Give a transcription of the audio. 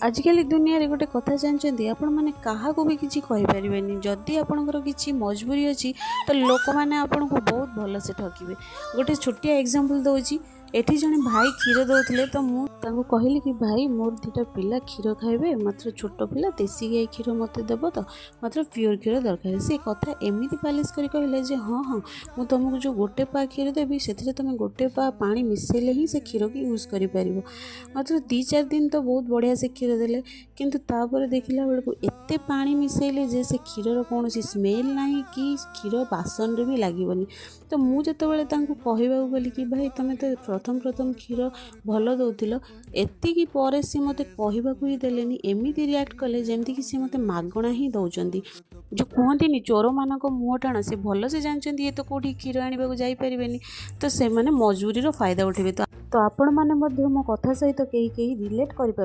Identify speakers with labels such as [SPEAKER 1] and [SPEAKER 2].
[SPEAKER 1] ଆଜିକାଲି ଦୁନିଆରେ ଗୋଟେ କଥା ଜାଣିଛନ୍ତି ଆପଣମାନେ? କାହାକୁ ବି କିଛି କହିପାରିବେନି। ଯଦି ଆପଣଙ୍କର କିଛି ମଜବୁରି ଅଛି, ତ ଲୋକମାନେ ଆପଣଙ୍କୁ ବହୁତ ଭଲସେ ଠକିବେ। ଗୋଟେ ଛୋଟିଆ ଏକ୍ଜାମ୍ପଲ୍ ଦେଉଛି। ଏଠି ଜଣେ ଭାଇ କ୍ଷୀର ଦେଉଥିଲେ, ତ ମୁଁ ତାଙ୍କୁ କହିଲି କି ଭାଇ, ମୋର ଦୁଇଟା ପିଲା କ୍ଷୀର ଖାଇବେ, ମାତ୍ର ଛୋଟ ପିଲା, ଦେଶୀ ଗାଈ କ୍ଷୀର ମୋତେ ଦେବ ତ? ମାତ୍ର ପିଓର କ୍ଷୀର ଦରକାର। ସେ କଥା ଏମିତି ପାଲିସ କରି କହିଲେ ଯେ ହଁ ହଁ, ମୁଁ ତୁମକୁ ଯେଉଁ ଗୋଟେ ପା କ୍ଷୀର ଦେବି, ସେଥିରେ ତୁମେ ଗୋଟେ ପା ପାଣି ମିଶାଇଲେ ହିଁ ସେ କ୍ଷୀରକୁ ୟୁଜ୍ କରିପାରିବ। ମାତ୍ର 2-4 ଦିନ ତ ବହୁତ ବଢ଼ିଆ ସେ କ୍ଷୀର ଦେଲେ, କିନ୍ତୁ ତାପରେ ଦେଖିଲା ବେଳକୁ ଏତେ ପାଣି ମିଶାଇଲେ ଯେ ସେ କ୍ଷୀରର କୌଣସି ସ୍ମେଲ୍ ନାହିଁ କି କ୍ଷୀର ବାସନରେ ବି ଲାଗିବନି। ତ ମୁଁ ଯେତେବେଳେ ତାଙ୍କୁ କହିବାକୁ ଗଲି କି ଭାଇ, ତୁମେ ତ ପ୍ରଥମ ପ୍ରଥମ କ୍ଷୀର ଭଲ ଦେଉଥିଲ, ଏତିକି ପରେ ସେ ମୋତେ କହିବାକୁ ହିଁ ଦେଲେନି। ଏମିତି ରିଆକ୍ଟ କଲେ ଯେମିତିକି ସେ ମୋତେ ମାଗଣା ହିଁ ଦେଉଛନ୍ତି। ଯେଉଁ କୁହନ୍ତିନି ଚୋରମାନଙ୍କ ମୁହଁ ଟାଣ, ସେ ଭଲସେ ଜାଣିଛନ୍ତି ଇଏ ତ କେଉଁଠି କ୍ଷୀର ଆଣିବାକୁ ଯାଇପାରିବେନି, ତ ସେମାନେ ମଜବୁରିର ଫାଇଦା ଉଠେଇବେ। ତ ଆପଣମାନେ ମଧ୍ୟ ମୋ କଥା ସହିତ କେହି କେହି ରିଲେଟ୍ କରିପାରିବେ।